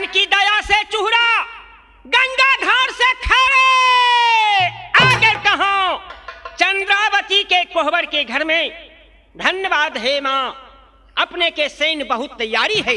की दया से चूहरा गंगा धार से खड़े आगे कहा चंद्रावती के कोहबर के घर में। धन्यवाद हे माँ, अपने के सैन्य बहुत तैयारी है।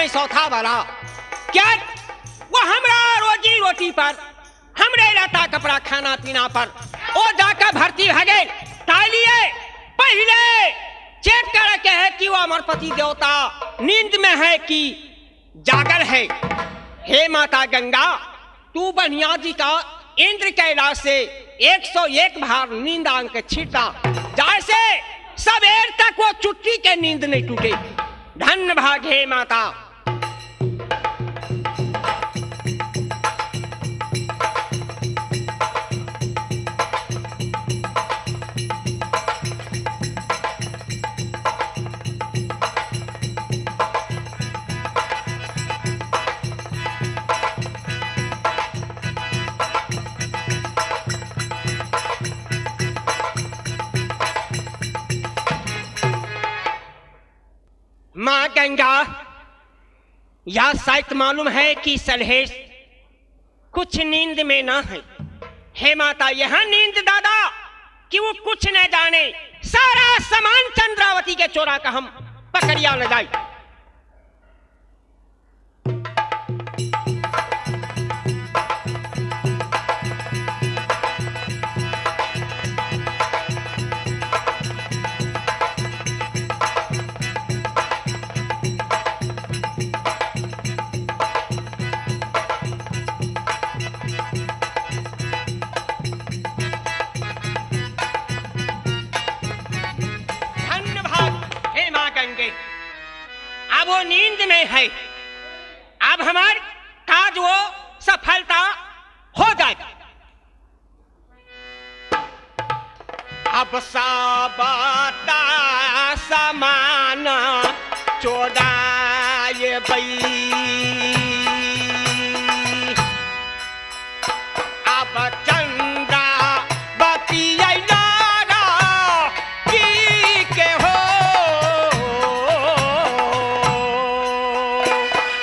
चौथा वाला क्या वो हमरा रोजी रोटी पर, हमरे लता कपड़ा खाना पीना पर ओ जाकर भर्ती भगे तालिए पहले चेक कर के है कि वो अमरपति देवता नींद में है कि जागल है। हे माता गंगा, तू बनिया जी का इंद्र कैलाश से 101 बार नींद अंक छीटा, जैसे सवेर तक वो चुटकी के नींद नहीं टूटे। धन्य भाग हे माता। माँ गंगा, यह शायद मालूम है कि सलहेश कुछ नींद में ना है। हे माता, यह नींद दादा कि वो कुछ न जाने, सारा सामान चंद्रावती के चोरा का हम पकड़िया न जाए। अब वो नींद में है, अब हमार काज वो सफलता हो जाए। अब साबता समान चोराए बई, अब चंदा बतिया की के हो,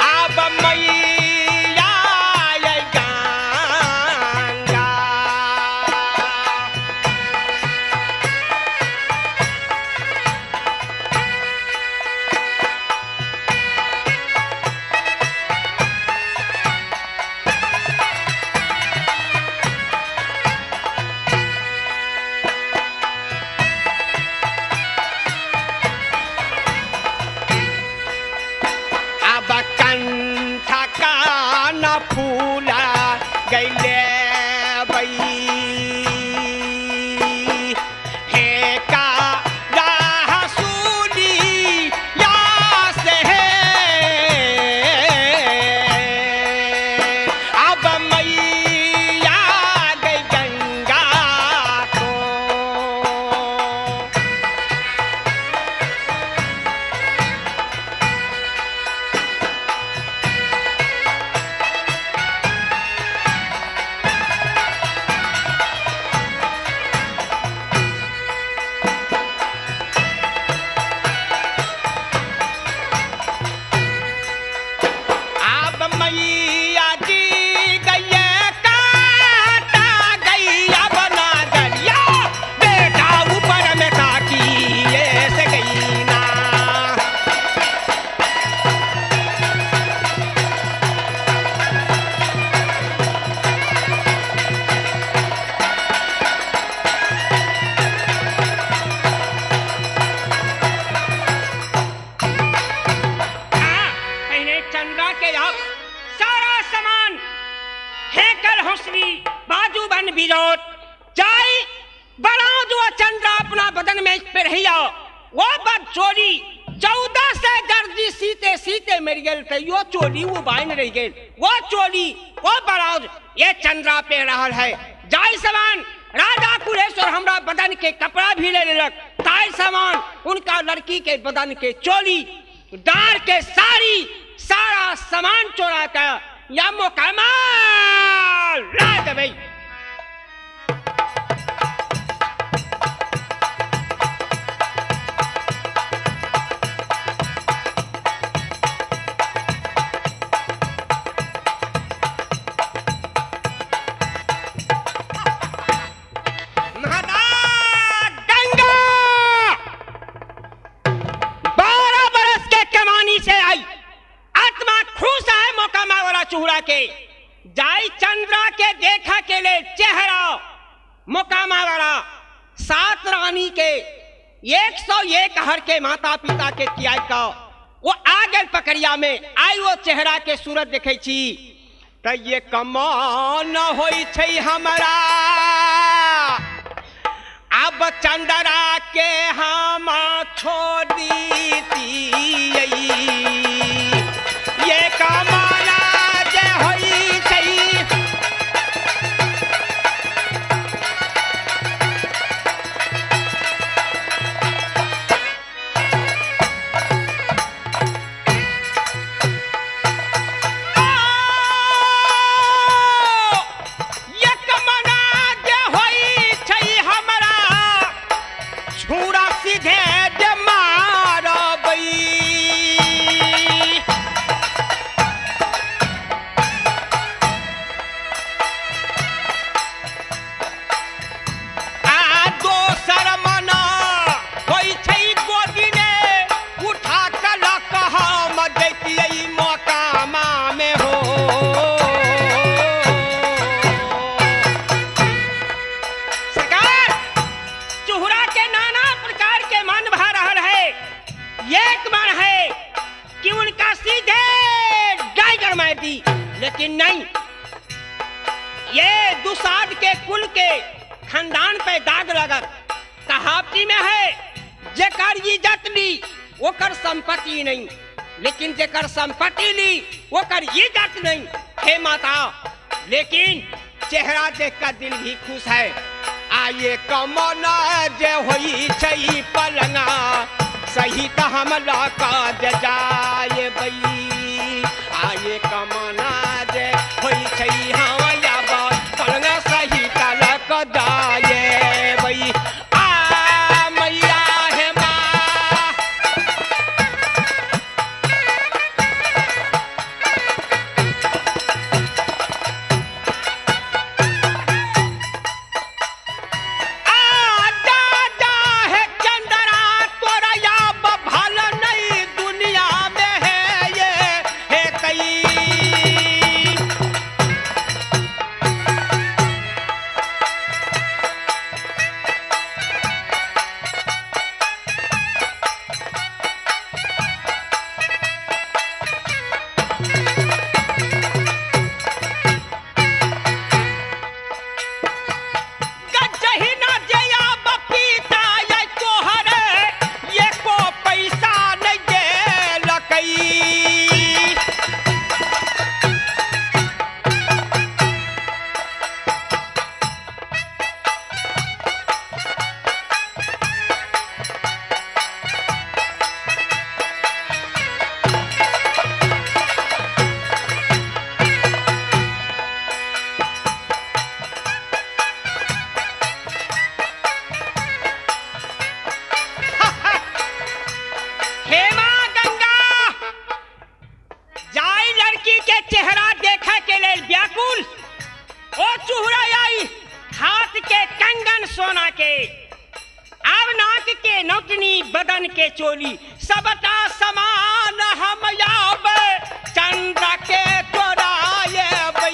अब मैया गंगा। चोली 14 से दर्जी सीते सीते मर गेल, तैयो चोली वो बाइन रह गेल। वो चोली वो ब्लाउज ये चंद्रा पे रहल है। जाय समान राजा कुलेश्वर हमरा बदन के कपड़ा भी ले लेलक, ताई सामान उनका लड़की के बदन के चोली डार के साड़ी सारा सामान चोरा कर या मोकामा ला देबै। गंगा 12 बरस के कमानी से आई आत्मा खुश है मोकामा वाला चूड़ा के। जाई चंद्रा के देखा के ले चेहरा मोकामा वाला 7 रानी के 101 हर के माता पिता के त्याग का वो आगल पकड़िया में आई वो चेहरा के सूरत देखे छी त ये कमान होई छै हमरा। अब चंद्रा के हम छोड़ी ये कमाना जे होई छै। ये कमाना जे होई छै हमरा छुरा सीधे जे मारबै। आ दोसर मना होइ छै गोदिने उठा कऽ लऽ कऽ हम जैतियै मोकामा में हो। सरकार चूहरा के नाना प्रकार के मन भा रहल है। एक मन है कि उनका सीधे टाइगर मार दी, लेकिन नहीं, ये दुसाद के कुल के खानदान पे दाग लगत। कहावती में है जेकर इज्जत ली ओकर संपत्ति नहीं, लेकिन जेकर संपत्ति ली ओकर इज्जत नहीं। हे माता, लेकिन चेहरा देख कर दिल भी खुश है। आये कमना जे होई छै पलंगा सही त हम लऽ जे जाय बई। आये कमना जे होई छै हम पलंगा सही त लऽ जाय बई। आ मैया हे माँ आ जा जा है चंद्रा तोरा या भल नहीं दुनिया में है ये है तई। जहिना जया बपीता ये तोहरे एको पैसा नहीं देलकै। हेमा गंगा जाई लड़की के चेहरा देखे के लेल व्याकुल ओ चूहरा आई हाथ के कंगन सोना के, आब नाक के नौतनी बदन के चोली सबटा समान हम आब चंद्रा के तोरायबै।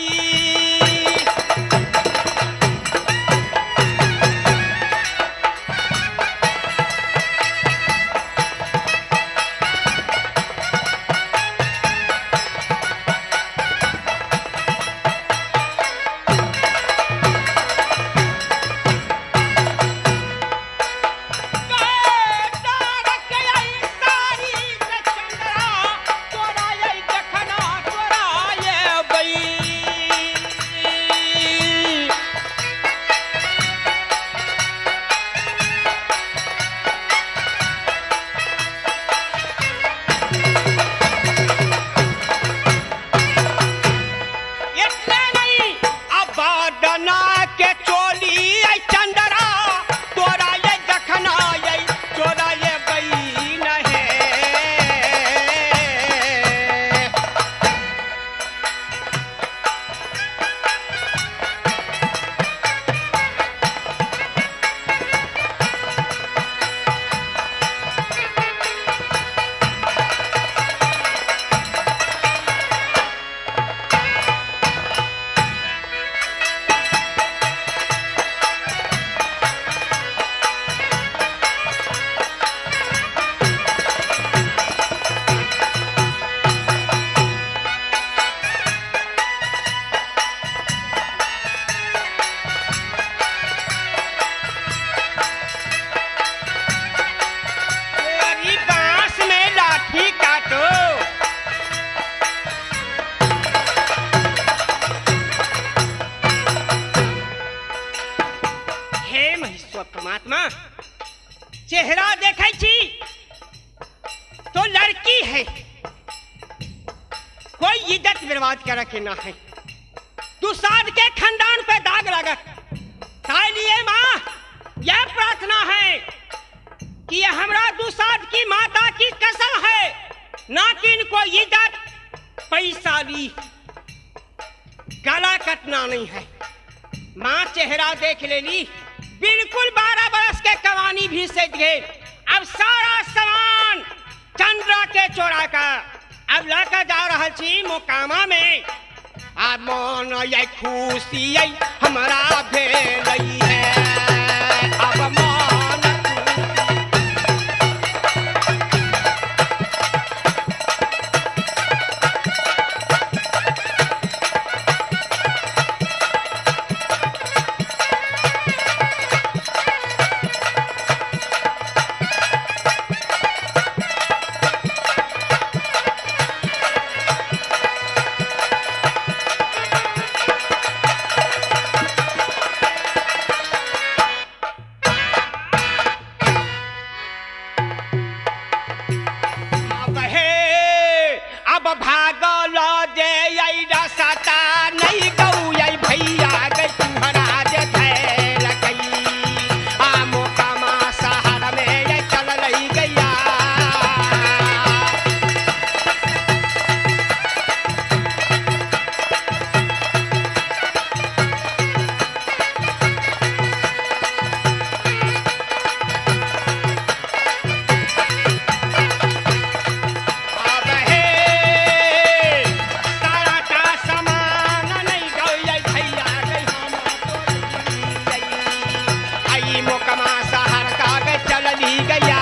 तारक आई तो हे महेश्वर परमात्मा, चेहरा देखै छी तो लड़की है, कोई इज्जत बर्बाद करे के ना है। दुसाध के खानदान पे दाग लागत। ताई लिए माँ यह प्रार्थना है कि यह हमरा दुसाध की माता की कसम है ना कि इनको इज्जत पैसा ली, गला कटना नहीं है। माँ चेहरा देख ले ली, बिल्कुल 12 बरस के कवानी भी सेज गए। अब सारा सामान चंद्रा के चोरा का अब लाकर जा रहा छी मोकामा में। आ मन ये खुशी हमरा भेलई है, अब मन अब हे अब भागल जे रसता नहीं गौयै भैया गई तुम्हारा जे धैलकै। आ मोकामा शहर में ये चललै गैया। अब हे सारा टा सामान नहीं गौयै भैया गई हम तोरी आई मोकामा शहर का गई चलली गैया।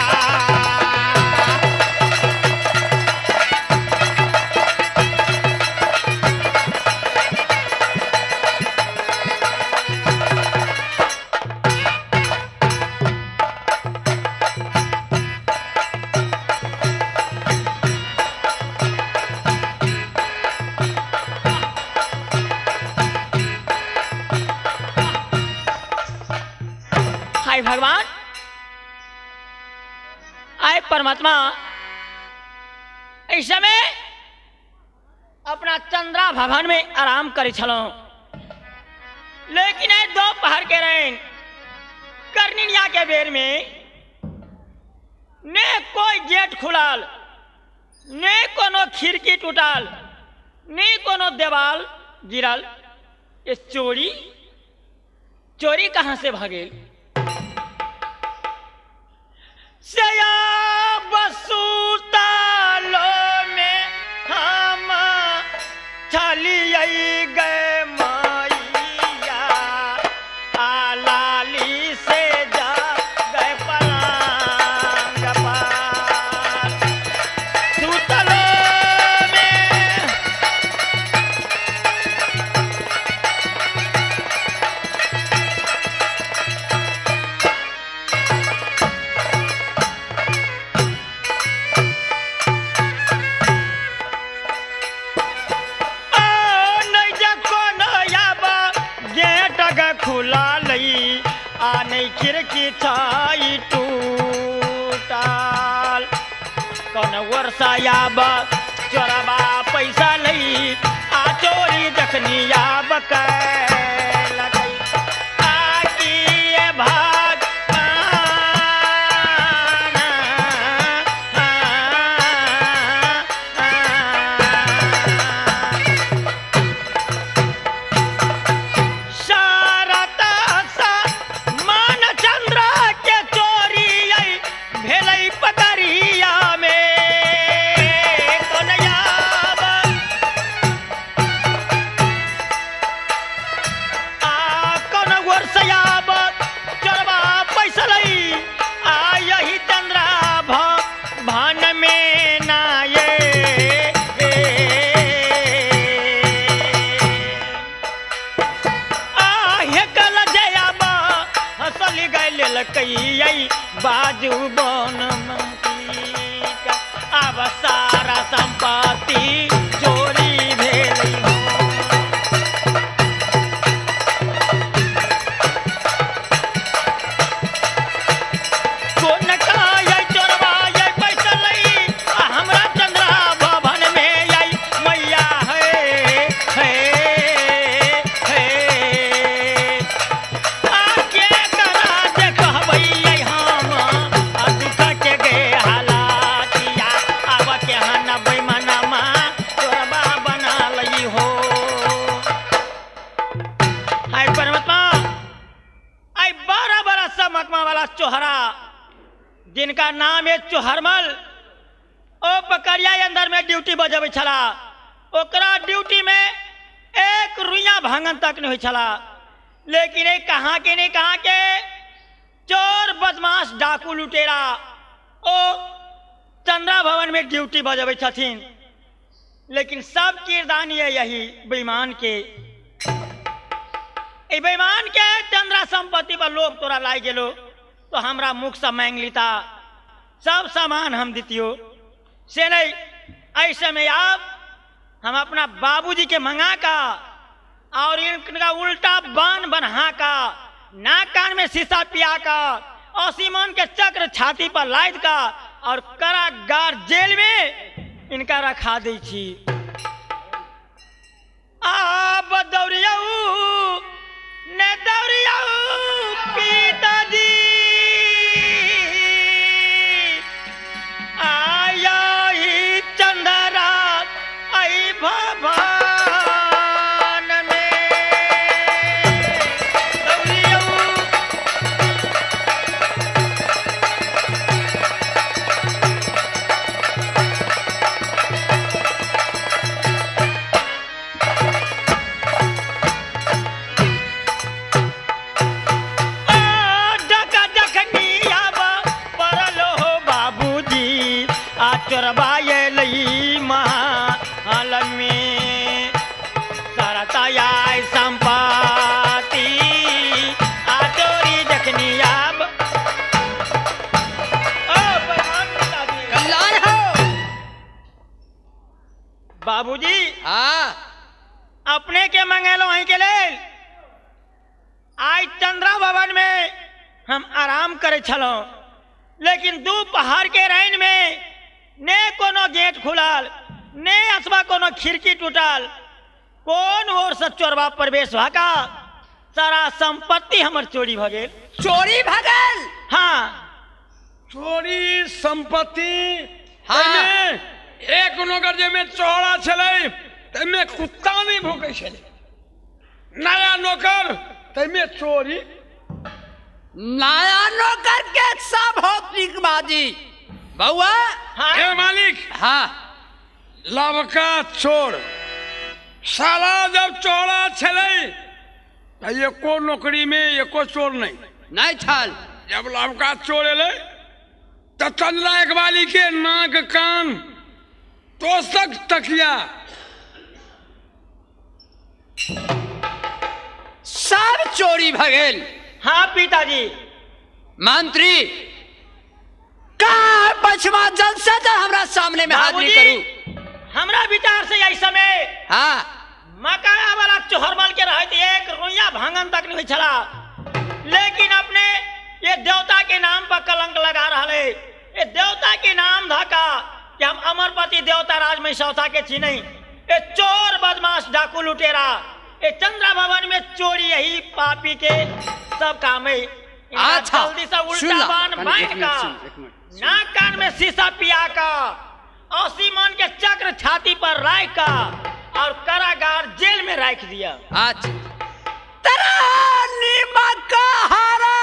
हाय भगवान, आए परमात्मा, इस समय अपना चंद्रा भवन में आराम करे छलहुँ, लेकिन दोपहर के रैन करनिया के बेर में ने कोई गेट खुलाल, ने कोनो खिड़की टूटल, ने कोनो देवाल गिरल। ये चोरी चोरी कहाँ से भागे? सया बसुतालो में हम छलियै गए मैया, आ लाली से जा गए पलंग पर। सुतलो में खुला लई, आ नहीं खिड़की छाई टूटाल। कौन वर्षा आब चोरबा पैसा लई, आ चोरी जखनी आब कैलकै। आ की भाग मान चंद्र के चोरी भेलै पकड़िया में। कोन आब आ कोन वर्षयाब चोरबा पैसा लई, आ यही चंद्रा भान में नाये। आहे कल जयाबा हंसली गैल लकैयै बाजू बन आब आब सारा संपत्ति चोरी भेलै हो। कोन काय चोरबा यै बैसलै आ हमरा चंद्रा भवन में यै मैया हे हे हे आ के करा जे कहबै यै हम आ दुख के गे हालातिया आब के हन बेईमानमा चोरबा बना लई हो। हाय परमात्मा, आई बड़ा बड़ा सा मकमा वाला चोहरा जिनका नाम है चोहरमल, ओ पकड़िया अंदर में ड्यूटी बजबै छला। ओकरा ड्यूटी में एक रुइया भांगन तक नहीं होइ छला, लेकिन एक कहाँ के नहीं कहाँ के चोर बदमाश डाकू लुटेरा ओ चंद्रा भवन में ड्यूटी बजबै छथिन। लेकिन सब किरदानी है यही बेईमान के। ए बेईमान के चंद्रा संपत्ति पर लोभ तोरा लागि गेलो तो हमरा मुख से मांग लीता, सब सामान हम दितियो। से नहीं, ऐसे में आप हम अपना बाबूजी के मंगा का और इनका उल्टा बान बन्हा का, नाक कान में शीशा पिया का और सीमान के चक्र छाती पर लाद का और कारागार जेल में इनका रखा दै छी। आब दौड़ियौ ने दौड़ियौ पिताजी, आया ही चंद्रा आई भवन में दौड़ियौ। डका जखनी आब पड़ल हो बाबूजी आ चोरबा अयलै महल में सरताया संपत्ति आ चोरी जखनी आब। ओ प्रणाम पिताजी। कल्याण हो। बाबूजी हाँ, अपने के मंगेलो अहीं के लेल। आइ चंद्रा भवन में हम आराम करे छलहुँ, लेकिन दोपहर के रैन में ने कोनो गेट खुलल ने अथवा कोनो खिड़की टूटल, कोन ओर से चोरबा प्रवेश भका सारा संपत्ति हमर चोरी भऽ गेल। चोरी भगल। हाँ, चोरी संपत्ति। हाँ। ताहिमे एक नौकर जाहिमे चौड़ा छलै ताहिमे कुत्ता नहि भूकै छलै, नया नौकर ताहिमे चोरी। नया नौकर के सब होत निक बाजी बउआ। हाँ हे मालिक, हाँ, लवका चोर साला जब चौड़ा छलै तऽ एको नौकरी में एको चोर नहीं। नहीं छल। जब लवका चोर एलै तऽ चंद्रा एकबाली के नाक कान तोसक तकिया सब चोरी भगेल। हाँ पिताजी। मंत्री का पछमा जल से जल हमरा सामने में हाजिरी बाबूजी करू। हमरा विचार से एहि समय हाँ, मकाया वाला चोहरमल के रहत एक रुइया भांगन तक नहीं होइ छला, लेकिन अपने ये देवता के नाम पर कलंक लगा रहा है। ये देवता के नाम धका कि हम अमरपति देवता राज में सौसा के छी नहीं। ये चोर बदमाश डाकू लुटेरा ये चंद्रा भवन में चोरी यही पापी के सब काम है। इनका अच्छा, जल्दी से सुन उल्टा ला। बान कनी बांध एक मिनट का सुन, एक मिनट, सुन। नाक कान में शीशा पिया का और सीमान के चक्र छाती पर राख का और कारागार जेल में राख दिया। अच्छा, तेरा नीमक हारा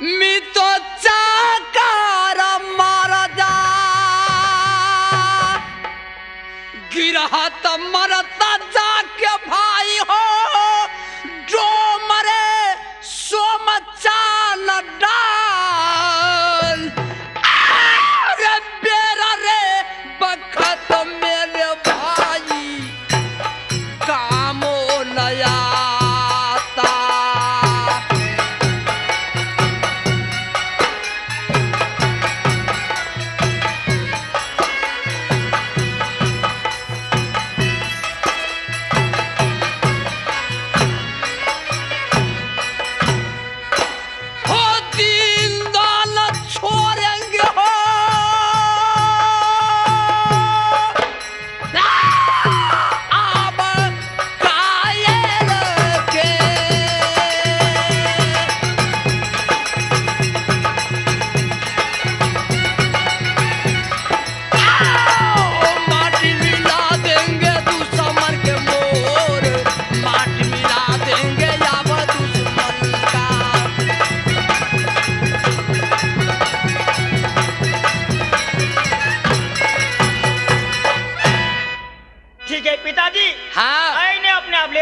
मितो चाकार मारदा गिरहत मरता जाके भाई हो जो मरे सोम चान डाल। अरे बेरा रे बखत मेरे भाई कामो नया।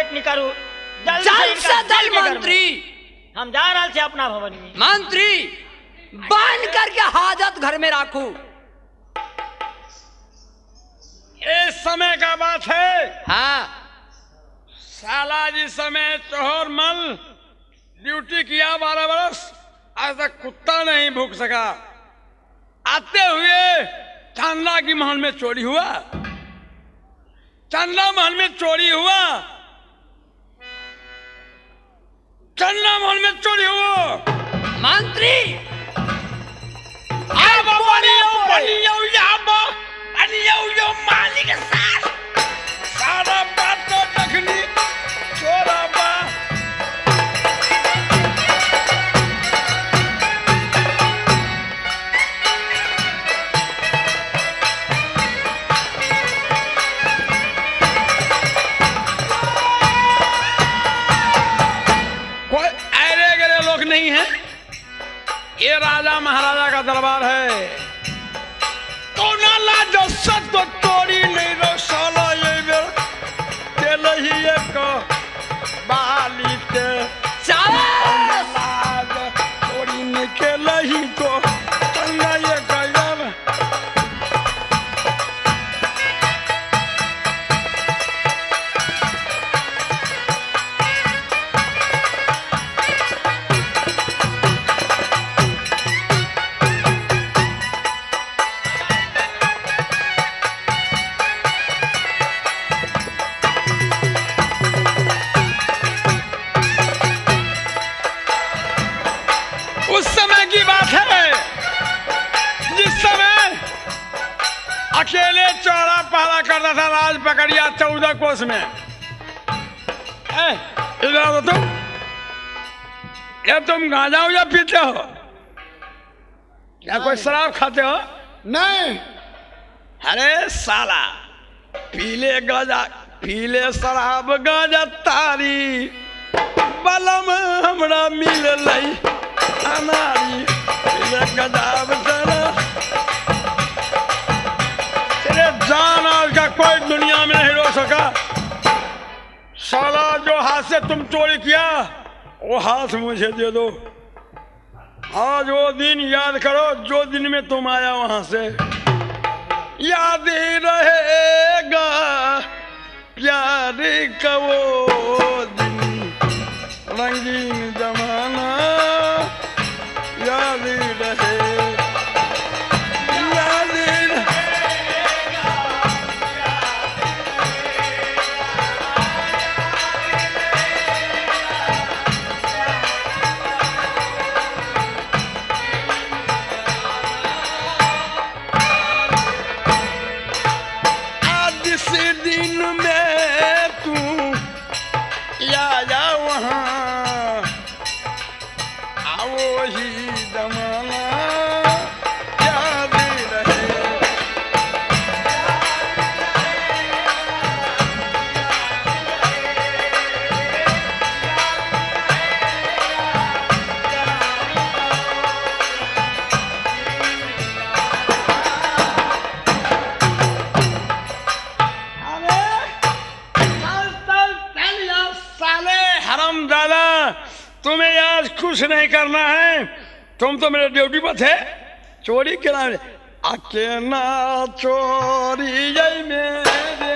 लेट नहीं करू। जल्दी से जल्द इनका से जल्द जेल के घर में। मंत्री। हम जा रहा छे अपना भवन में। मंत्री बांध करके हाजत घर में राखू। इस समय का बात है। हाँ साला जिस समय चोहर मल ड्यूटी किया 12 बरस, आज तक कुत्ता नहीं भूख सका। आते हुए चंदा की महल में चोरी हुआ, चंदा महल में चोरी हुआ, चंदा महल में चोरी हुआ। मंत्री मालिक सारा बात तो तखनी चोरा बा। कोई ऐरे गरे लोग नहीं है, ये राजा महाराजा का दरबार है। तो ना लाज सत तो चोरी नहीं रो साला ये बेर तेल ही एक बाली के शाबाश। लाज चोरी नहीं के लही तो चंगा ये गजब। उस समय की बात है जिस समय अकेले चौड़ा पहरा करता था राज पकड़िया 14 कोस में। इधर आओ तुम, ये तुम गांजा उजा पीते हो या कोई शराब खाते हो? नहीं। अरे साला पीले गांजा पीले शराब गांजा तारी बलम हमरा मिललै अनारी पीले गजाब साला। तेरे जान आज का कोई दुनिया में नहीं रो सका। साला जो हाथ से तुम चोरी किया वो हाथ मुझे दे दो। आज वो दिन याद करो जो दिन में तुम आया वहां से। याद ही रहेगा प्यार का वो दिन, रंगीन जमाना याद ही रहे, याद ही रहे। आज से दिन में तू आया वहाँ, आओ ही जमाना याद रहे। अरे चल चल चल यार साले हराम दादा, तुम्हें आज कुछ नहीं करना है। तुम तो मेरे ड्यूटी पर थे, चोरी के नाम अकेला चोरी यही मेरे।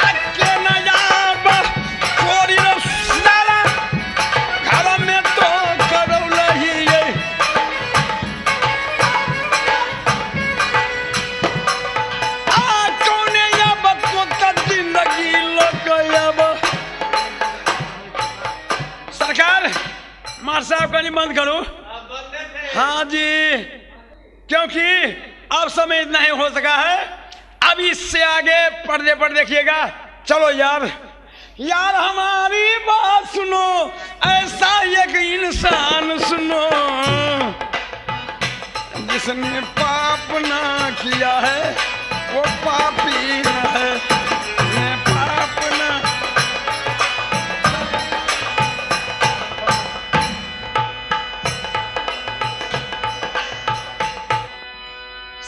अकेला जाब चोरी रो साला घर में तो करौला ही ये। आ कौने अब तो जिंदगी लोग अब। सरकार मार साहब का नहीं बंद करो। हाँ जी, क्योंकि अब समय इतना ही हो सका है। अब इससे आगे पर्दे पर देखिएगा। चलो यार, यार हमारी बात सुनो, ऐसा एक इंसान सुनो जिसने पाप ना किया है वो पापी न है। ने पाप ना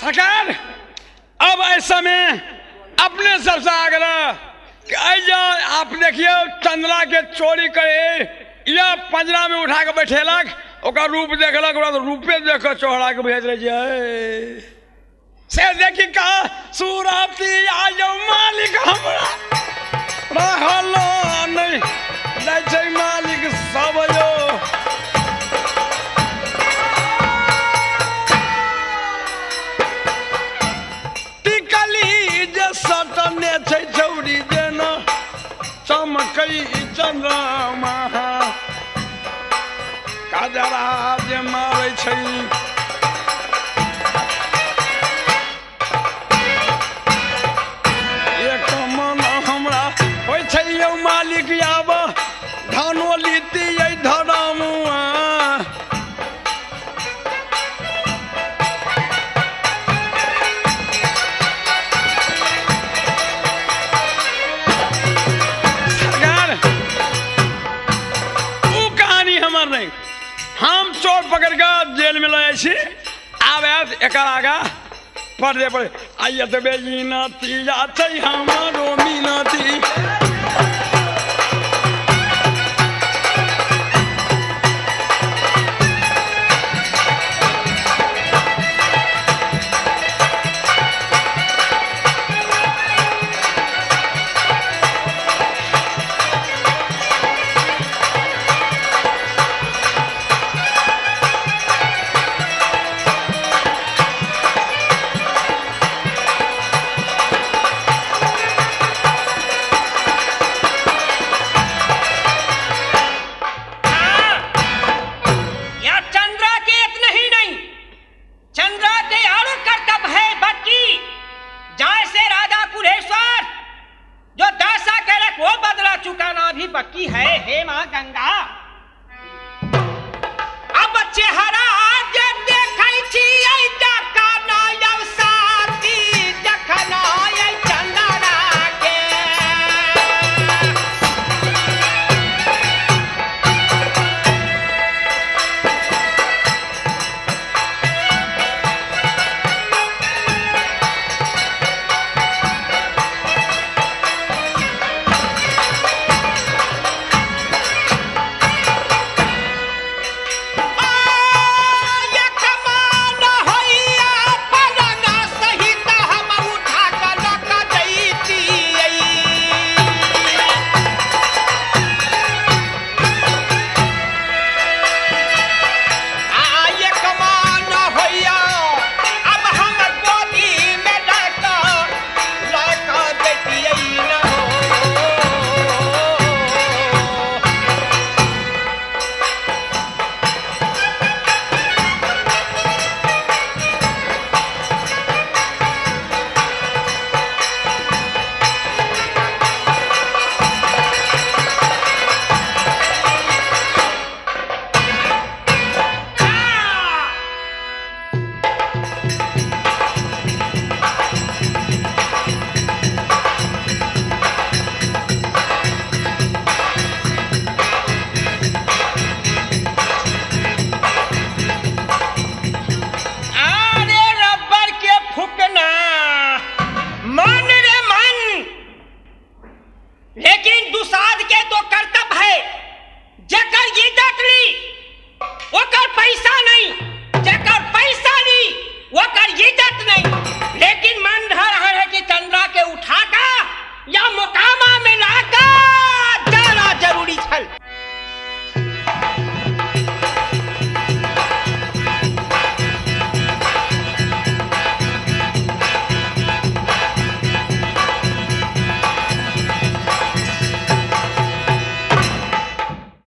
सरकार अब ऐसा में अपने सबसे आग्रह कि ऐजा आप देखिए चंद्रा के चोरी करे या पंजरा में उठा के बैठेलक, ओकर रूप देखलक, ओकरा तो रूपे देख के चोहरा के भेज रहे छै। से देखी का सुरती आयो मालिक हमरा रहल नहीं जाइ छै मालिक सब यो। टिकली जे सटने छै छौरी जेना चमकै चंद्रमा, काजरा जे मारै छै। एक मन हमरा होइ छै यौ मालिक आब धानो लीती धरमुआ। सरकार ऊ कहानी हमर नहीं, हम चोर पकड़ के जेल में लऽ जाइ छी, आब आयत एकर आगा पढ़े पढ़े आइ एतबे मिनती या छै हमरो मिनती। या चंद्रा के इतना ही नहीं, चंद्रा के आरो कर्तव्य है बच्ची जाय से राजा कुलेश्वर जो दासा करे वो बदला चुकाना भी बाकी है। हे माँ गंगा, अब चेहरा जे देखै छी जखन यौ साथी जखन ऐ चंद्रा के। अरे रबर के फूकना मन रे मन, लेकिन दुसाध के तो कर्तव्य है जकर इज्जत ली ओकर पैसा नहीं, जकर पैसा ली ओकर इज्जत नहीं। लेकिन मन धर रहा है कि चंद्रा के उठा का या मुकामा में